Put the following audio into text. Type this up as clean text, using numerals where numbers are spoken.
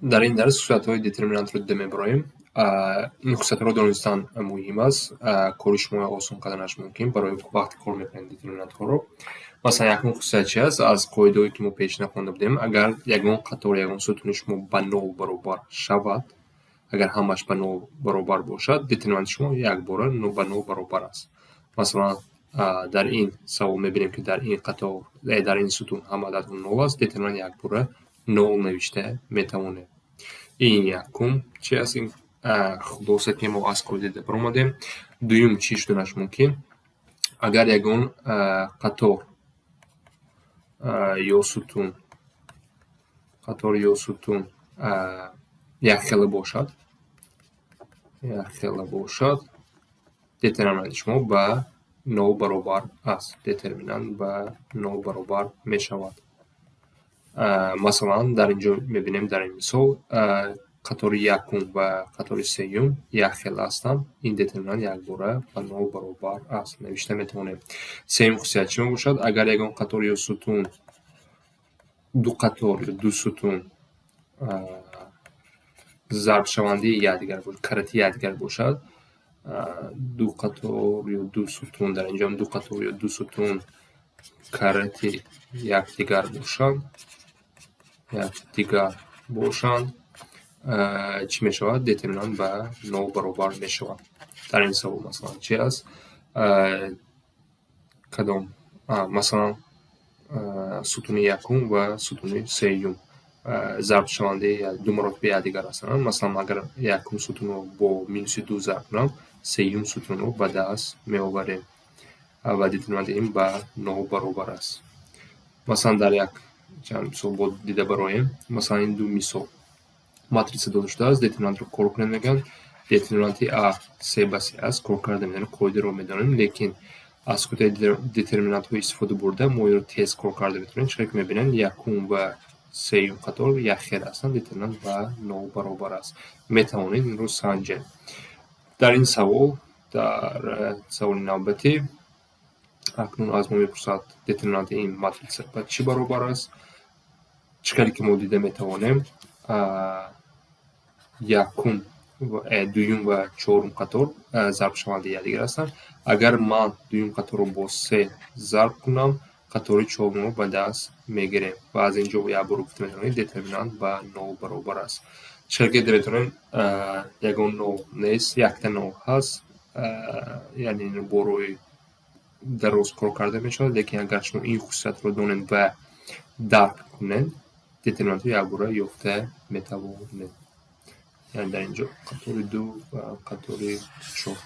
Дар ин дарс хусусиятҳои детерминантро дида мебароем. Ин хусусиятҳоро донистан муҳим аст. Кори шуморо осон карданаш мумкин барои вақте кор мекунед детерминантҳоро. Масалан, якум хусусият чи аст? Аз қоидаҳое, ки мо пешина хонда будем, агар ягон қатор, ягон сутуни шумо ба нол баробар шавад, агар ҳамааш ба нол баробар бошад, детерминанти шумо якбора ба нол баробар аст. Масалан, дар ин савол мебинем, ки дар ин қатор, дар ин сутун ҳама ададҳо нол аст, детерминант якбора нол навишта метавонем. Ин якум чи аст? Ин хулоса, ки мо аз қоида баромадем. Дуюм, чӣ шуданаш мумкин? Агар ягон қатор ё сутун, қатор ё сутун якхела бошад, якхела бошад, детерминанти шумо ба нол баробар аст, детерминант ба нол баробар мешавад. Масалан, дар ин ҷо мебинем, дар ин мисол қатори якум ва қатори сеюм якхела ҳастанд, ин детерминант якбора ба нол баробар аст, навишта метавонем. Сеюм хусусият чӣ мебошад? Агар ягон қатор ё сутун, ду қатор ё ду сутун зарбшавандаи якдигар, карати якдигар бошад, ду қатор ё ду сутун, дар инҷоам ду қатор ё ду сутун карати якдигар бошанд, якдигар бошанд, чӣ мешавад? Детерминант ба нол баробар мешавад. Дар ин савол, масалан, чи аст? Кадом, масалан, сутуни якум ва сутуни сеюм зарбшавандаи ду маротиба якдигар ҳастанд. Масалан, агар якум сутунро бо минуси ду зарб кунам, сеюм сутунро ба даст меоварем ва детерминанти ин ба нол баробар аст. Масалан, дар як чанд мисол бо дида бароем. Масалан, ин ду мисол матрица дода шудааст, детерминантро кор кунед мегӯянд. Детерминанти А се ба се аст, кор карда медонем, қоидаро медонем, лекин аз худи детерминантҳо истифода бурда, мо инро тез кор карда метавонем. Чӣ ки мебинем, якум ва сеюм қатор якхела ҳастанд, детерминант ба нол баробар аст. Метавонед инро санҷед. Дар ин савол, дар саволи навбатӣ, акнун аз мо мепурсад, детерминанти ин матрица ба чӣ баробар аст? Чӣ хеле ки мо дида метавонем, якум, дуюм ва чорум қатор зарбшавандаи якдигар ҳастанд. Агар ман дуюм қаторро бо се зарб кунам, қатори чорумро ба даст мегирем ва аз ин ҷо як бор гуфта метавонем, детерминант ба нол баробар аст. Чӣ хеле ки дида метавонем, ягон нол нест, якта нол ҳаст, яъне инро бо роҳи дароз кор карда мешавад, лекин агар шумо ин хусусиятро донед ва дарк кунед, детерминантро якбора ёфта метавонед. Яъне дар ин ҷо қатори ду ва қатори чор.